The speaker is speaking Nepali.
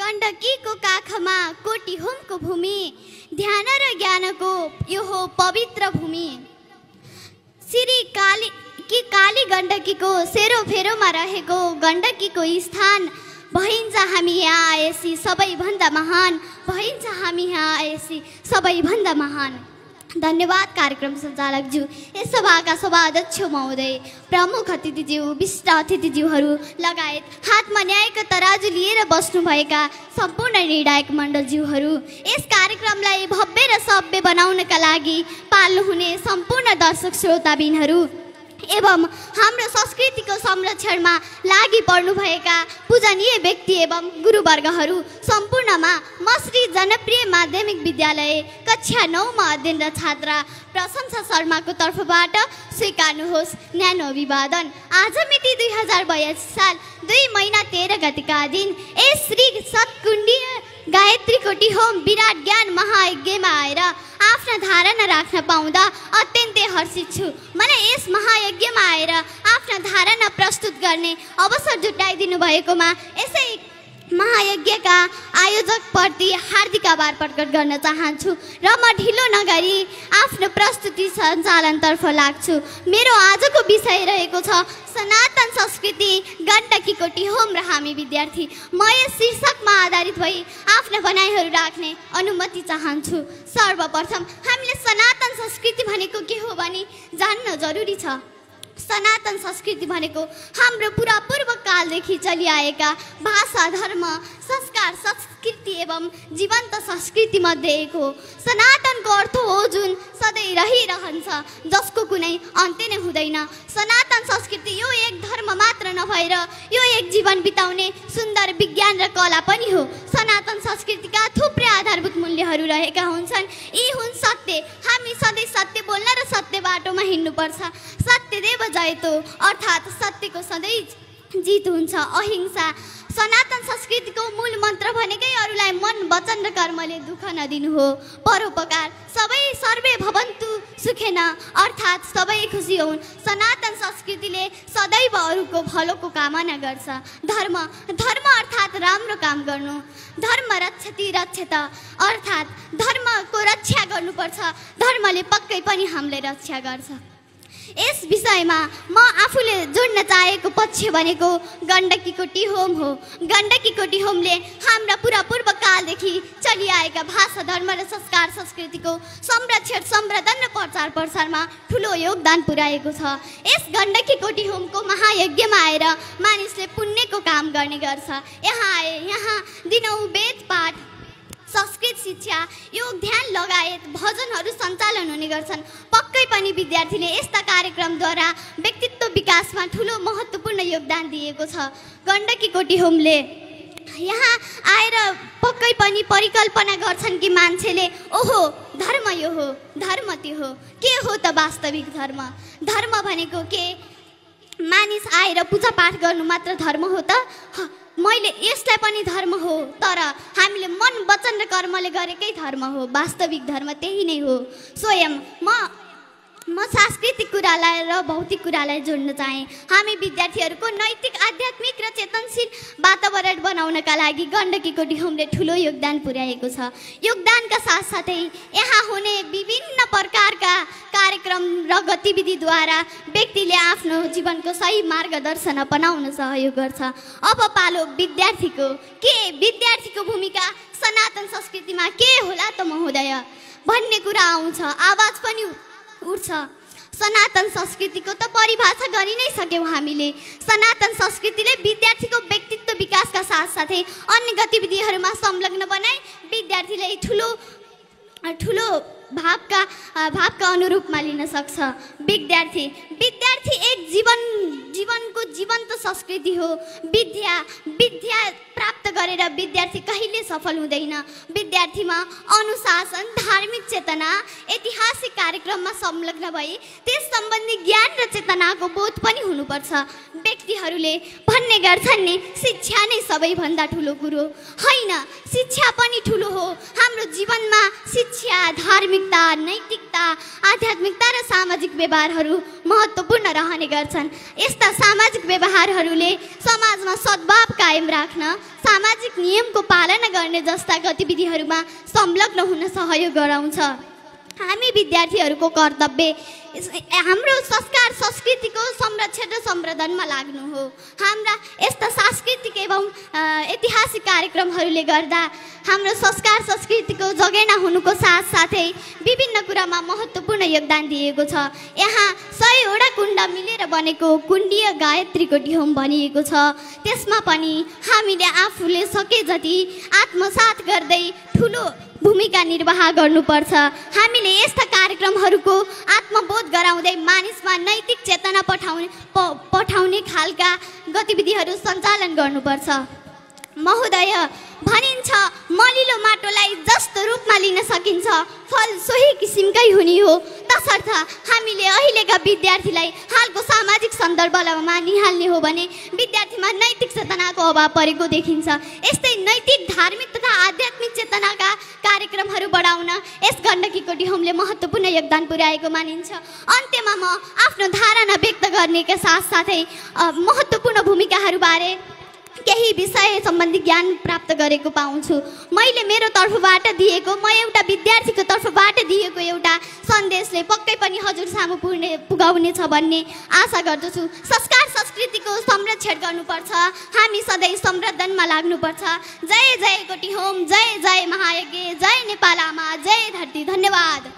गण्डकीको काखमा कोटी होमको भूमि, ध्यान र ज्ञानको यो हो पवित्र भूमि। श्री काली गण्डकीको सेरोफेरोमा रहेको गण्डकीको स्थान भइन्छ हामी यहाँ आएसी सबैभन्दा महान, भइन्छ हामी यहाँ आएसी सबैभन्दा महान। धन्यवाद कार्यक्रम सञ्चालकज्यू, यस सभाका सभाध्यक्ष महोदय, प्रमुख अतिथिज्यू, विशिष्ट अतिथिज्यूहरू लगायत हातमा न्यायको तराजु लिएर बस्नुभएका सम्पूर्ण निर्णायक मण्डलज्यूहरू, यस कार्यक्रमलाई भव्य र सभ्य बनाउनका लागि पाल्नुहुने सम्पूर्ण दर्शक श्रोताबिनहरू एवं हाम्रो संस्कृतिको संरक्षणमा लागि पर्नुभएका पूजनीय व्यक्ति एवं गुरुवर्गहरू सम्पूर्णमा म श्री जनप्रिय माध्यमिक विद्यालय कक्षा 9 मा अध्ययनरत छात्रा प्रशंसा शर्माको तर्फबाट स्वीकार्नुहोस् न्यानो अभिवादन। आज मिति 2082 साल 2 महिना 13 गतेका दिन यस श्री सतकुण्डीय गायत्री कोटी होम विराट ज्ञान महायज्ञमा आएर आफ्ना धारणा राख्न पाउँदा अत्यन्तै हर्षित छु। मलाई यस महायज्ञमा आएर आफ्ना धारणा प्रस्तुत गर्ने अवसर जुटाइदिनु भएकोमा यसै महायज्ञका आयोजकप्रति हार्दिक आभार प्रकट गर्न चाहन्छु र म ढिलो नगरी आफ्नो प्रस्तुति सञ्चालनतर्फ लाग्छु। मेरो आजको विषय रहेको छ सनातन संस्कृति, गण्डकी कोटी होम र हामी विद्यार्थी। म यस शीर्षकमा आधारित भई आफ्ना भनाइहरू राख्ने अनुमति चाहन्छु। सर्वप्रथम हामीले सनातन संस्कृति भनेको के हो भनी जान्न जरुरी छ। सनातन संस्कृति भनेको हाम्रो पुरा पूर्व कालदेखि चलिआएका भाषा, धर्म, संस्कार, संस्कृति एवं जीवन्त संस्कृति मध्ये एक हो। सनातनको अर्थ हो जुन सधैँ रहिरहन्छ, जसको कुनै अन्त्य नै हुँदैन। सनातन संस्कृति यो एक धर्म मात्र नभएर यो एक जीवन बिताउने सुन्दर विज्ञान र कला पनि हो। सनातन संस्कृतिका थुप्रै आधारभूत मूल्यहरू रहेका हुन्छन्। यी हुन् सत्य, हामी सधैँ सत्य बोल्न र सत्य बाटोमा हिँड्नुपर्छ। सत्यदेव जयतो अर्थात् सत्यको सधैँ जित हुन्छ। अहिंसा सनातन संस्कृतिको मूल मन्त्र भनेकै अरूलाई मन, वचन र कर्मले दुःख नदिनु हो। परोपकार सर्वे भवन्तु सुखेन अर्थात् सबै खुसी हुन्। सनातन संस्कृतिले सदैव अरूको भलोको कामना गर्छ। धर्म अर्थात् राम्रो काम गर्नु। धर्म रक्षति रक्षेत अर्थात् धर्मको रक्षा गर्नुपर्छ। धर्मले पक्कै पनि हामीले रक्षा गर्छ। यस विषयमा म आफूले जोड्न चाहेको पक्ष भनेको गण्डकी कोटी होम हो। गण्डकी कोटी होमले हाम्रा पुरा पूर्व कालदेखि चलिआएका भाषा, धर्म र संस्कार संस्कृतिको संरक्षण, संवर्धन र प्रचार प्रसारमा ठुलो योगदान पुर्याएको छ। यस गण्डकी कोटी होमको महायज्ञमा आएर मानिसले पुण्यको काम गर्ने गर्छ। यहाँ दिनौँ वेद पाठ, संस्कृत शिक्षा, योग ध्यान लगायत भजनहरू सञ्चालन हुने गर्छन्। पक्कै पनि विद्यार्थीले यस्ता कार्यक्रमद्वारा व्यक्तित्व विकासमा ठुलो महत्त्वपूर्ण योगदान दिएको छ। गण्डकी कोटी होमले यहाँ आएर पक्कै पनि परिकल्पना गर्छन् कि मान्छेले ओहो धर्म यो हो, धर्म त्यो हो। के हो त वास्तविक धर्म? धर्म भनेको के? मानिस आएर पूजापाठ गर्नु मात्र धर्म हो त? मैले यसलाई पनि धर्म हो, तर हामीले मन, वचन र कर्मले गरेकै धर्म हो। वास्तविक धर्म त्यही नै हो। स्वयं म सांस्कृतिक कुरालाई र भौतिक कुरालाई जोड्न चाहे। हामी विद्यार्थीहरूको नैतिक, आध्यात्मिक र चेतनशील वातावरण बनाउनका लागि गण्डकी कोटी होमले ठुलो योगदान पुर्याएको छ। योगदानका साथसाथै यहाँ हुने विभिन्न प्रकारका कार्यक्रम र गतिविधिद्वारा व्यक्तिले आफ्नो जीवनको सही मार्गदर्शन अपनाउन सहयोग गर्छ। अब पालो विद्यार्थीको। के विद्यार्थीको भूमिका सनातन संस्कृतिमा के होला त महोदय भन्ने कुरा आउँछ, आवाज पनि उठ्छ। सनातन संस्कृतिको त परिभाषा गरि नै सक्यौँ हामीले। सनातन संस्कृतिले विद्यार्थीको व्यक्तित्व विकासका साथसाथै अन्य गतिविधिहरूमा संलग्न बनाई विद्यार्थीलाई ठुलो भावका अनुरूपमा लिन सक्छ। विद्यार्थी एक जीवनको जीवन्त संस्कृति हो। विद्या प्राप्त गरेर विद्यार्थी कहिले सफल हुँदैन। विद्यार्थीमा अनुशासन, धार्मिक चेतना, ऐतिहासिक कार्यक्रममा संलग्न भई त्यस सम्बन्धी ज्ञान र चेतनाको बोध पनि हुनुपर्छ। व्यक्तिहरूले भन्ने गर्छन् नि शिक्षा नै सबैभन्दा ठुलो कुरो होइन, शिक्षा पनि ठुलो हो। हाम्रो जीवनमा शिक्षा, धार्मिक धार्मिकता, नैतिकता, आध्यात्मिकता र सामाजिक व्यवहारहरू महत्त्वपूर्ण रहने गर्छन्। यस्ता सामाजिक व्यवहारहरूले समाजमा सद्भाव कायम राख्न, सामाजिक नियमको पालना गर्ने जस्ता गतिविधिहरूमा संलग्न हुन सहयोग गराउँछ। हामी विद्यार्थीहरूको कर्तव्य हाम्रो संस्कार संस्कृतिको संरक्षण र सम्वर्धनमा लाग्नु हो। हाम्रा यस्ता सांस्कृतिक एवं ऐतिहासिक कार्यक्रमहरूले गर्दा हाम्रो संस्कार संस्कृतिको जगेर्ना हुनुको साथसाथै विभिन्न कुरामा महत्त्वपूर्ण योगदान दिएको छ। यहाँ 100 कुण्ड मिलेर बनेको कुण्डीय गायत्रीको ढिउम भनिएको छ। त्यसमा पनि हामीले आफूले सके जति आत्मसात गर्दै ठुलो भूमिका निर्वाह गर्नुपर्छ। हामीले यस्ता कार्यक्रमहरूको आत्मबोध गराउँदै मानिसमा नैतिक चेतना पठाउने खालका गतिविधिहरू सञ्चालन गर्नुपर्छ। महोदय, भनिन्छ मलिलो माटोलाई जस्तो रूपमा लिन सकिन्छ फल सोही किसिमकै हुने हो। तसर्थ हामीले अहिलेका विद्यार्थीलाई हालको सामाजिक सन्दर्भमा निहाल्ने हो भने विद्यार्थीमा नैतिक चेतनाको अभाव परेको देखिन्छ। यस्तै नैतिक, धार्मिक तथा आध्यात्मिक चेतनाका कार्यक्रमहरू बढाउन यस गण्डकीको ढिउमले महत्त्वपूर्ण योगदान पुर्याएको मानिन्छ। अन्त्यमा म आफ्नो धारणा व्यक्त गर्नेका साथसाथै महत्त्वपूर्ण भूमिकाहरूबारे केही विषय सम्बन्धी ज्ञान प्राप्त गरेको पाउँछु। मैले मेरो तर्फबाट दिएको, म एउटा विद्यार्थीको तर्फबाट दिएको एउटा सन्देशले पक्कै पनि हजुर सामु पुगाउनेछ भन्ने आशा गर्दछु। संस्कार संस्कृतिको संरक्षण गर्नुपर्छ। हामी सधैँ सम्वर्धनमा लाग्नुपर्छ। जय जय कोटी होम, जय जय महायज्ञ, जय नेपाल आमा, जय धरती। धन्यवाद।